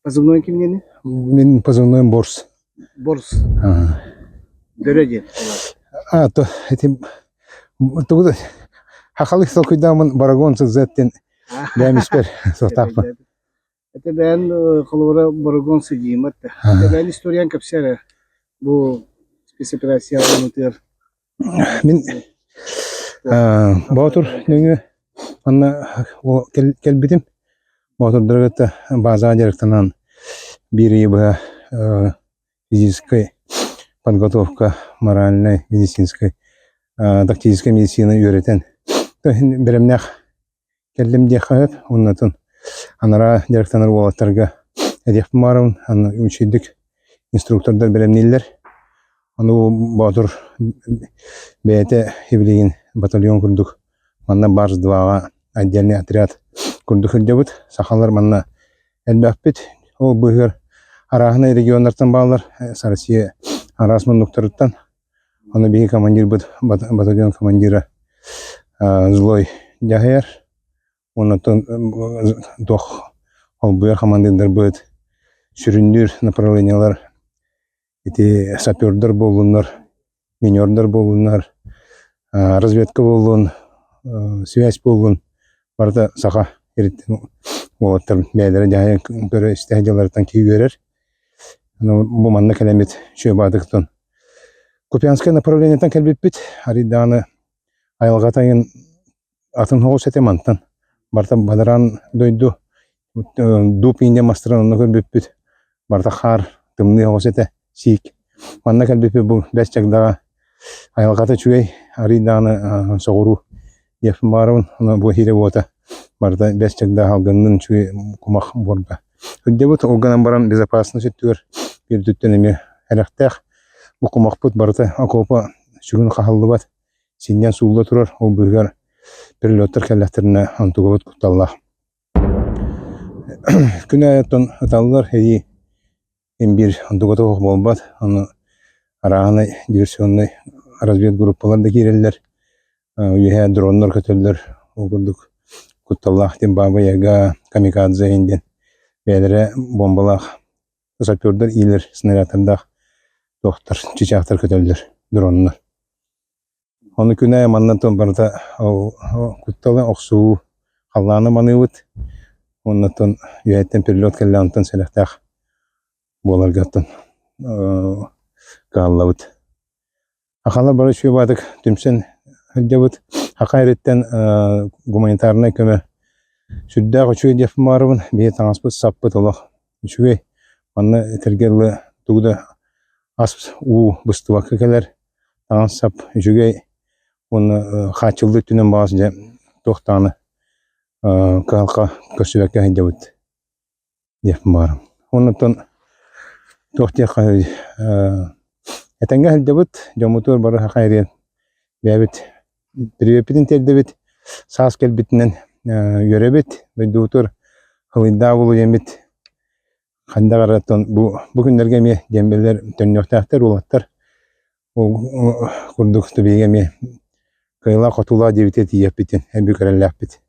Позывной кимнени? Мин позывнойум Борс. Борс. Дөрө диэн. А, то ити тугу да хахалы толкуйдаамын Барагон сыззаттен бэйэм испэр суохтаахпын. Это бэйэн холобура Барагон сыдьыымат да. Это бэйэн историян кэпсээр бу спецоперация ылынытыгар. Мин Боотур нөҥүө манна кэлбитим. Боотурдары кытта баазаҕа дьарыктанан биир ыйы быһа физическай подготовка, моральнай, медицинскай, тактическай медицина үөрэтэн бэлэмнээх Кэллим диэххэ сөп уонна анараа дьарыктанар уолаттарга этиэхпин баҕарабын, аны үчүгэйдик инструктордар бэлэмнииллэр. Аны Боотур бэйэтэ билигин батальон курдук манна Барс 2-ҕа отдельный отряд курдук сылдьабыт. Сахалар манна элбэхпит. Ол быыһыгар арааһынай регионнартан бааллар, Россия араас муннуктарыттан. Ону биһиги командирбыт, батальон командира Злой дьаһайар. Онтон туох холбуйар хамандыырдарбыт, сүрүннүүр направлениелар ити сапердар буоллуннар, минердар буоллуннар, разведка буоллун, связь буоллун, барыта саха ириттэн уолаттар бэйэлэрэ дьаһайан көрө-истэ сылдьалларыттан киһи үөрэр. Бу манна кэлэммит үчүгэй баатыктан Купянскай направлениеттан кэлбиппит. Арый даҕаны айылҕа тайын атын соҕус этэ мантан. Барыта бадараан дойду дуб иинньэ мастарын онно көрбүппүт. Барыта хаар, тымныы соҕус этэ, сиик. Манна кэлбиппит бу Бэс Чагдаҕа айылҕата үчүгэй, арый даҕаны соҕуруу диэхпин баҕарабын. Ону бу иһирэ-уота барыта Бэс Чагда алгыннын үчүгэй кумах буорга. Сылдьабыт, ол гынан баран безопасность өттүгэр үрдүттэн эмиэ эрэхтээх. Бу кумахпыт барыта окуопа сүгүн хаһыллыбат, синньэн суулла турар, ол быыһыгар перелеттар кэллэхтэринэ онтугабыт кутталлаах. Күн аайы оттон ыталлар, эйии Мин биир онтуката суох буолбат, ону арааһынай диверсионнай разведгруппалар да киирэллэр, үөһээ дроннар көтөллөр, ол курдук кутталлаах диэн Баба-Яга, Камикадзе иһин диэн бэйэлэрэ бомбалаах сапердар иилэр снарядтардаах туохтар, чычаахтар көтөллөр, дроннар. Ону күн аайы манна барыта кутталы охсуһуу халлааны маныыбыт уонна оттон үөһэттэн перелет кэллэ онтон сэрэхтээх буоларга оттон кыһаллабыт. Сахалар бары үчүгэй баатык түмсэн сылдьабыт. Саха эриттэн гуманитарнай көмө сүрдээх үчүгэй диэхпин баҕарабын. Биһиги таҥаспыт саппыт олох үчүгэй. Манна этэргэ дылы тугу да ас уу быстыбакка кэлэр. Таҥас-сап үчүгэй уонна хааччыллыы өттүнэн баҕас дьэ туох даҕаны кыһалҕа көрсүбэккэ сылдьабыт диэхпин баҕарабын. Оннуттан туох диэххэ этэҥҥэ сылдьабыт, дьоммутугар бары саха эриэн бэйэбит приветпитин тиэрдэбит, саас кэлбитинэн үөрэбит, дойдубутугар халыйдаах буолуо диэммит Хайдах эрэ оттон бу бу күннэргэ эмиэ диэмбэлэр төннүөхтээхтэр уолаттар ол курдук биһиги эмиэ кыайыылаах-хотуулаах диэбитигэр тиийиэхпитин эбии эрэллээхпит.